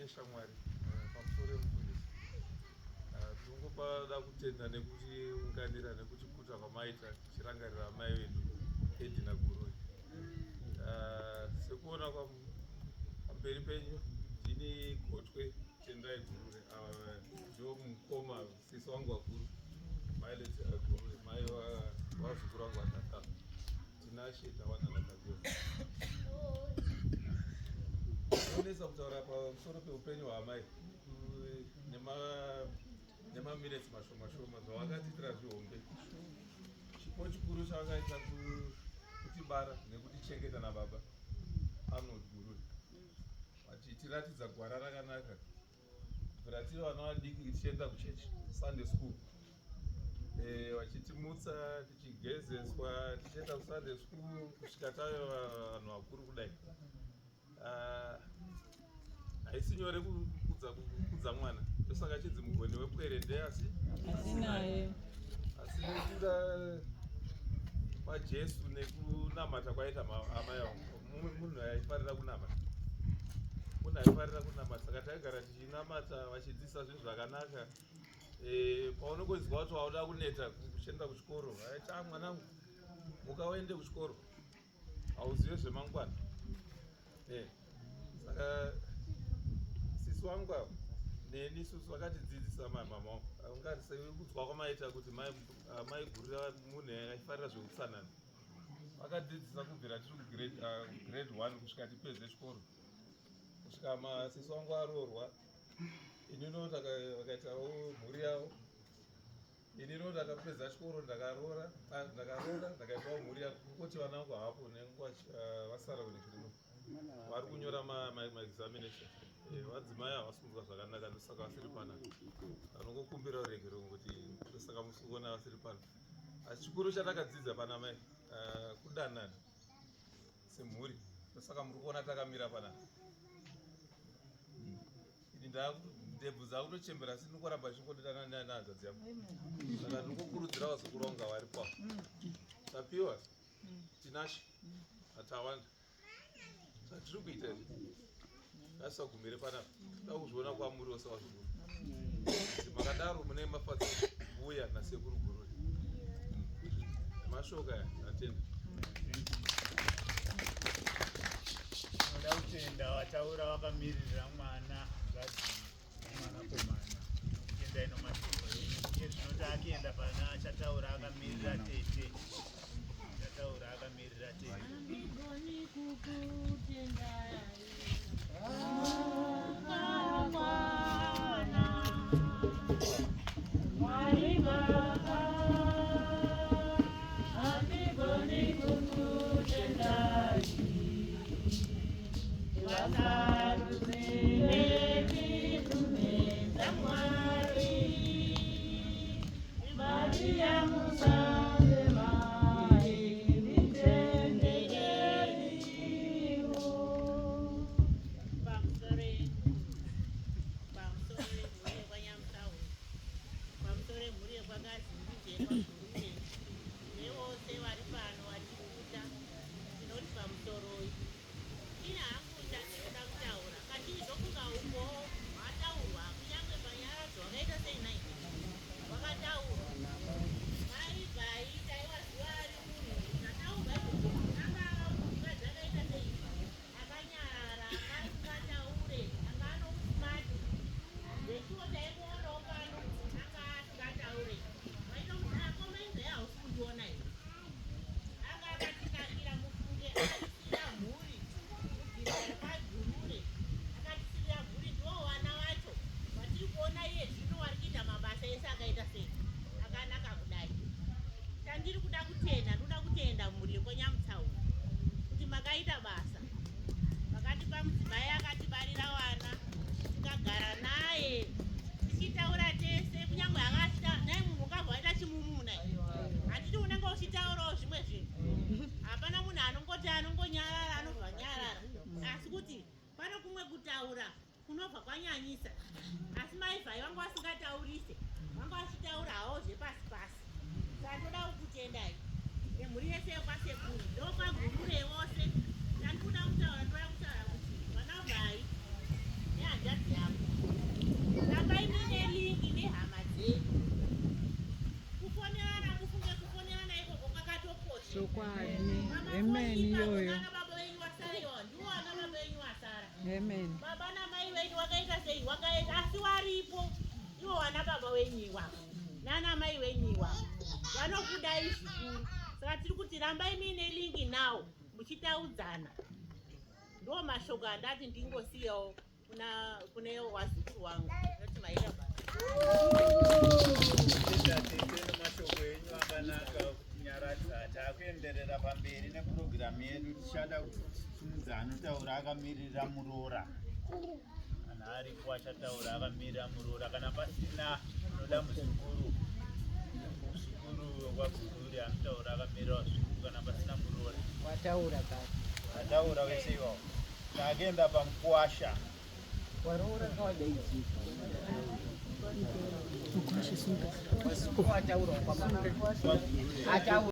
neshamwari pamusoro yemufundisi. Tinongopada kutenda nekutiunganira nekutikuta kwamaita tichirangarira amai vedu Edina Gururi. Sekuona pamberi penyu ndini Gotwe Tendai Gururi, ndiwo mukoma sisi wangu vakuru Violet Gururi, mai vazukuru vangu vatatu Tinashe Tawana naTapiwa. Onesa kutaura pamusoro peupenyu hwaamai nemaminetsi mashoma shoma zvavakatiitira zvihombe. Chipo chikuru chavakaita kutibara nekutichengeta nababa Arnold Gururi, vachitiratidza gwara rakanaka kubvira tiri vana vadiki tichienda kuchechi Sunday school, vachitimutsa tichigezeswa tichienda kuSunday school kusvika tave vanhu vakuru kudai. Haisi nyore kukudza mwana, ndosaka chinzi mugoni wepwere ndeasi asinaye. Asi nekuda kwaJesu nekunamata kwaita amai vangu, mumwe munhu aifarira kunamata, munhu aifarira kunamata, saka taigara tichinamata vachidzidzisa zvinhu zvakanaka. Paunongonzwa kuti wauda kuneta kuchienda kuchikoro, aiti, a mwanangu, muka uende kuchikoro, hauzive zvemangwana. Saka sisi wangu ava neni isusu vakatidzidzisa mai mama wangu ungati sekudzwa kwamaita kuti mai Gurira munhu aifarira zveutsanana, vakadzidzisa kubvira tiri kugrade 1 kusvika tipedze chikoro, kusvika masisi wangu aroorwa. Inino vakaitawo mhuri yavo. Inino ndakapedza chikoro, ndakaroora, ndakaitawo mhuri yavo. Kungoti vana vangu havapo nenguva, vasara kunekirino vari kunyora maexamination. Vadzimai havasi kunzwa zvakanaka, ndosaka vasiri panapa. Vanongokumbira uregero kuti ndosaka musi kuona vasiri pano. Asi chikuru chatakadzidza pana mai, kudanana semhuri, ndosaka muri kuona takamira panapa. Ini ndebvu dzakutochembera, asi ndirikuramba ndichingodana nehanzvadzi yangu. Saka ndiri kukurudzira vazukuru vangu varipo apa, Tapiwa, Tinashe, aTawanda, zvatiri kuita izvi ngasisagumire panapa. Toda kuzviona kwamuri wose vazukuru. Kuti makadaro mune mafadza mbuya nasekuru Gururi. Mashoko aya, atenda. Tinoda kutenda vataura vakamirira mwana, hanzvadzi nemwanakomana. Tinokutendai nomashoko enyu. Iye zvino taakuenda pana achataura akamirira tete. Achataura akamirira tete. Handigoni kukutendai zvakakwana, Mwari Baba. Handigoni kukutendai vasarudzi nemidume dzaMwari. Maria musande mai, nditendereiwo. Pamusoro yemhuri yekwaNyamusawu, pamusoro yemhuri yekwaKazimbizi, yekwaGurure nevose vari pano vachikuta, tinoti pamusoroi. Ini hangu chandinoda kutaura kazhinji, zvokunga uko hwataurwa, kunyange panyaradzo wakaita sei nai wakataurwa. Mai Bhai taiwaziva ari munhu zvataurwa izvozvo, anga mukadzi akaita sei, akanyarara, anga asingataure, anga anousmart zveshuwo. Taimuonawo pano anga asingataure, waitomuti akomainza, hausi kundiona here? Anga akatinakira, mufunge. Akatisira mhuri kubvira kwaGurure, akatisirira mhuri, ndiwo vana vacho vatiri kuona iye zvino vari kuita mabasa ese akaita sei, akanaka kudai. Chandiri kuda kutenda, ndoda kutenda mhuri yekwaNyamutsauro kuti makaita basa, makatipa mudzimai akatibarira vana, tikagara naye tichitaura tese, kunyange akachita nai munhu ungabva waita chimumuna, handiti? Unenge uchitaurawo zvimwe zvinhu. Hapana munhu anongoti anongonyarara, anobva nyarara, asi kuti pano kumwe kutaura kunobva kwanyanyisa. Asi maivhai vanga vasingataurise, vanga vachitaura hawo zvepasi pasi. Saka toda kukutendai nemhuri yese yekwasekuru ndokwagurure vose. Chandikuda kutaura, ndoda kutaura kuti vana vhai nehanzvadzi yavo. Amen, iyoyo. Vana baba venyu vasara iwawa ndiwo vana baba venyu vasara. Amen. Baba namai venyu wakaita sei? Wakaenda asi waripo ivo vana baba venyu iwavo nana mai venyu iwavo vanokudai zvikuru. Saka tiri kuti rambai muine lingi nawo muchitaudzana. Ndo mashoko andati ndingosiyawo kuna kune wazukuru wangu. Ndoti maita basa. Tenda tete nemashoko enyu akanaka kutinyaradza. Takuenderera pamberi nepurogiramu yedu. Tichada kusimudza anotaura akamirira muroora. Kana aripo achataura akamirira muroora. Kana pasina unoda muzukuru, muzukuru wekwaGururi anotaura akamirira vazukuru kana pasina muroora. Wataura kare. Ataura wese iwawo. Takuenda pamukuwasha. Waroora kawadaidzika. Wataura kwamama. Kwagururi. Ataura.